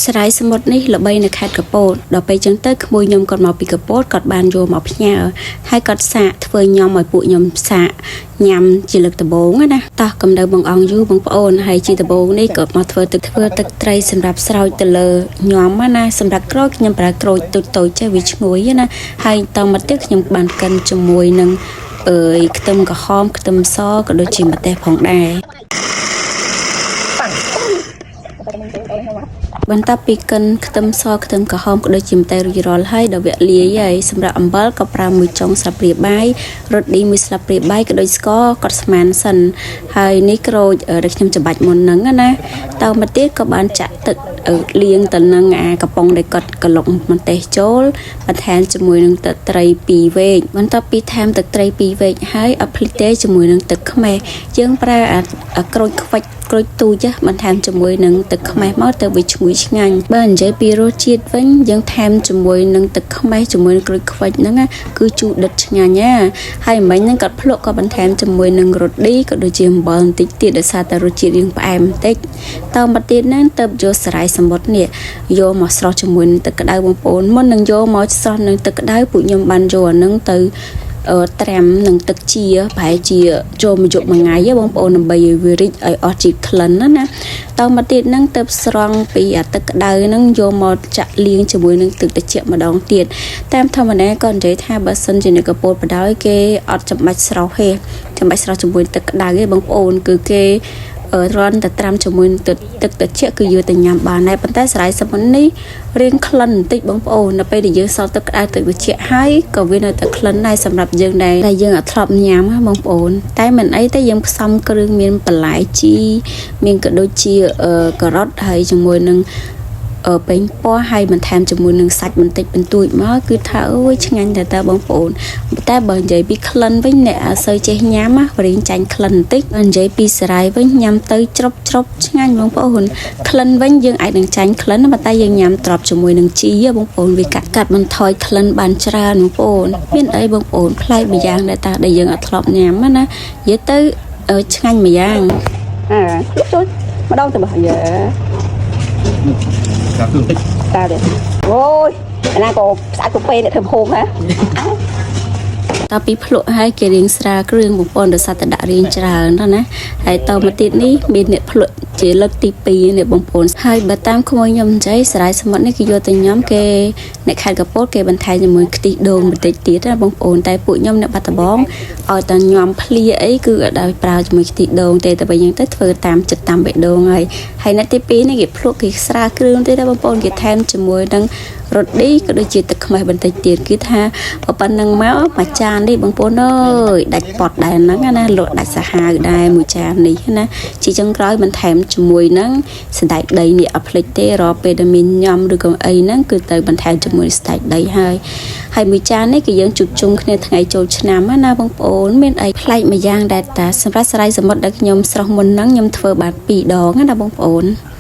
សារាយសមុទ្រនេះល្បីនៅខេត្តកពតដល់ពេលចឹងទៅក្មួយខ្ញុំគាត់មកពីកពតគាត់បានយកមកផ្ញើហើយគាត់សាកធ្វើញ៉ាំឲ្យពួកខ្ញុំសាកញ៉ាំជាលើកដំបូងណាតោះកំដៅបងអង្គយូរបងប្អូនហើយជាដំបូងនេះក៏មកធ្វើទឹកធ្វើទឹកត្រីសម្រាប់ស្រោចទៅលើញ៉ាំណាសម្រាប់ក្រូចខ្ញុំប្រើក្រូចតូចតូចចេះវាឈ្ងុយណាហើយតមកទៀតខ្ញុំបានកិនជាមួយនឹងអើយខ្ទឹមក្រហមខ្ទឹមសក៏ដូចជាម្ទេសផងដែរ បន្ទាប់ពីកិនខ្ទឹមសខ្ទឹមក្រហមក៏ដូចជាម្ទេសរួចរាល់ហើយដល់វគ្គលាយហើយសម្រាប់អំបិលក៏ប្រើមួយចុងស្លាបព្រាបាយរត់ឌីមួយស្លាបព្រាបាយក៏ដូចស្ករគាត់ស្មានសិនហើយនេះក្រូចដែលខ្ញុំច្បាច់មុនហ្នឹងណាតើមកទៀតក៏បានចាក់ទឹកលាងទៅនឹងអាកំប៉ុងដែលគាត់ក្លុកម្ទេសចូលបន្ថែមជាមួយនឹងទឹកត្រី2វែកបន្ទាប់ពីថែមទឹកត្រី2វែកហើយអត់ភ្លេចទេជាមួយនឹងទឹកខ្មេះយើងប្រើអាក្រូចខ្វិចក្រូចទូចបន្ថែមជាមួយនឹងទឹកខ្មេះមកទៅវាឈ្ងុយឆ្ងាញ់បើនិយាយពីរសជាតិវិញយើងថែមជាមួយនឹងទឹកខ្មេះជាមួយនឹងក្រូចខ្វិចហ្នឹងគឺជូរដិតឆ្ងាញ់ណាហើយមិញហ្នឹងគាត់ភ្លក់ក៏បន្ថែមជាមួយនឹងរ៉ូឌីក៏ដូចជាអំបិលបន្តិចទៀតដោយសារតែរសជាតិរាងផ្អែមបន្តិចតមកទៀតហ្នឹងទៅយកសារាយសមុទ្រនេះយកមកស្រោះជាមួយនឹងទឹកក្តៅបងប្អូនមុននឹងយកមកស្រោះនឹងទឹកក្តៅពួកខ្ញុំបានយកអាហ្នឹងទៅត្រាំនឹងទឹកជាប្រហែលជាចូលមួយយប់មួយថ្ងៃបងប្អូនដើម្បីឲ្យវារីកឲ្យអស់ជាតិក្លិនណាណាតមកទៀតហ្នឹងទៅស្រង់ពីអាទឹកក្តៅហ្នឹងយកមកចាក់លាងជាមួយនឹងទឹកត្រជាក់ម្ដងទៀតតាមធម្មតាក៏និយាយថាបើសិនជានៅកពតបដ ாய் គេអត់ចាំបាច់ស្រោះទេចាំបាច់ស្រោះជាមួយទឹកក្តៅទេបងប្អូនគឺគេរន់តែត្រាំជាមួយទឹកទឹកត្រជាក់គឺយកទៅញ៉ាំបានដែរប៉ុន្តែសារាយសមុទ្រនេះរៀងក្លិនបន្តិចបងប្អូននៅពេលដែលយើងសល់ទឹកក្តៅទឹកត្រជាក់ហើយក៏វានៅតែក្លិនដែរសម្រាប់យើងដែរដែលយើងអត់ធ្លាប់ញ៉ាំណាបងប្អូនតែមិនអីទេយើងផ្សំគ្រឿងមានបន្លែជីមានក៏ដូចជាការ៉ុតហើយជាមួយនឹងពេញពណ៌ហើយបន្ថែមជាមួយនឹងសាច់បន្តិចបន្តួចមកគឺថាអូយឆ្ងាញ់តែតើបងប្អូនតែបើនិយាយពីក្លិនវិញអ្នកអត់សូវចេះញ៉ាំណារៀងចាញ់ក្លិនបន្តិចបើនិយាយពីសារាយវិញញ៉ាំទៅច្រប់ច្រប់ឆ្ងាញ់បងប្អូនក្លិនវិញយើងអាចនឹងចាញ់ក្លិនប៉ុន្តែយើងញ៉ាំត្រប់ជាមួយនឹងជីបងប្អូនវាកាត់កាត់បន្ថយក្លិនបានច្រើនបងប្អូនមានអីបងប្អូនប្លែកម្យ៉ាងដែរតាដែលយើងអត់ធ្លាប់ញ៉ាំណានិយាយទៅឆ្ងាញ់ម្យ៉ាង អាលុកចូលម្ដងទៅបើយើ កាគ្រឿងតិច តាទេអូយអាណាក៏ស្អាតក៏ពេលអ្នកធ្វើហូបហ៎ តពីភ្លក់ហើយគេរៀងស្រាលគ្រឿងបងប្អូនដោយសារតែដាក់រៀងច្រើនណាណាហើយតមកទៀតនេះមានអ្នកភ្លក់ជាលើកទី2នេះបងប្អូនហើយបើតាមក្មួយខ្ញុំនិយាយសារាយសមុទ្រនេះគេយកទៅញ៉ាំគេអ្នកខេត្តកពតគេបន្ថែមជាមួយខ្ទិះដូងបន្តិចទៀតណាបងប្អូនតែពួកខ្ញុំអ្នកបាត់ដំបងឲ្យតែញ៉ាំភ្លាអីគឺអត់ឲ្យប្រើជាមួយខ្ទិះដូងទេតែបើយើងទៅធ្វើតាមចិត្តតាមបេះដូងហើយហើយអ្នកទី2នេះគេភ្លក់គេស្រាលគ្រឿងទេណាបងប្អូនគេថែមជាមួយនឹងរ៉ូឌីក៏ដូចជាទឹកខ្មេះបន្តិចទៀតគឺថាប៉ុណ្្នឹងមកមួយចាននេះបងប្អូនអើយដាច់ប៉ត់ដែរហ្នឹងណាលក់ដាច់សាហាវដែរមួយចាននេះណាជាចុងក្រោយបន្ថែមជាមួយនឹងសណ្តែកដីនេះអត់ភ្លេចទេរាល់ពេលដែលមានញ៉ាំឬក៏អីហ្នឹងគឺទៅបន្ថែមជាមួយសណ្តែកដីហើយហើយមួយចាននេះគឺយើងជួបជុំគ្នាថ្ងៃចូលឆ្នាំណាបងប្អូនមានអីប្លែកម្យ៉ាងដែរតាសម្រាប់សារាយសមុទ្រដែលខ្ញុំស្រោះមុនហ្នឹងខ្ញុំធ្វើបាន2ដងណាបងប្អូន។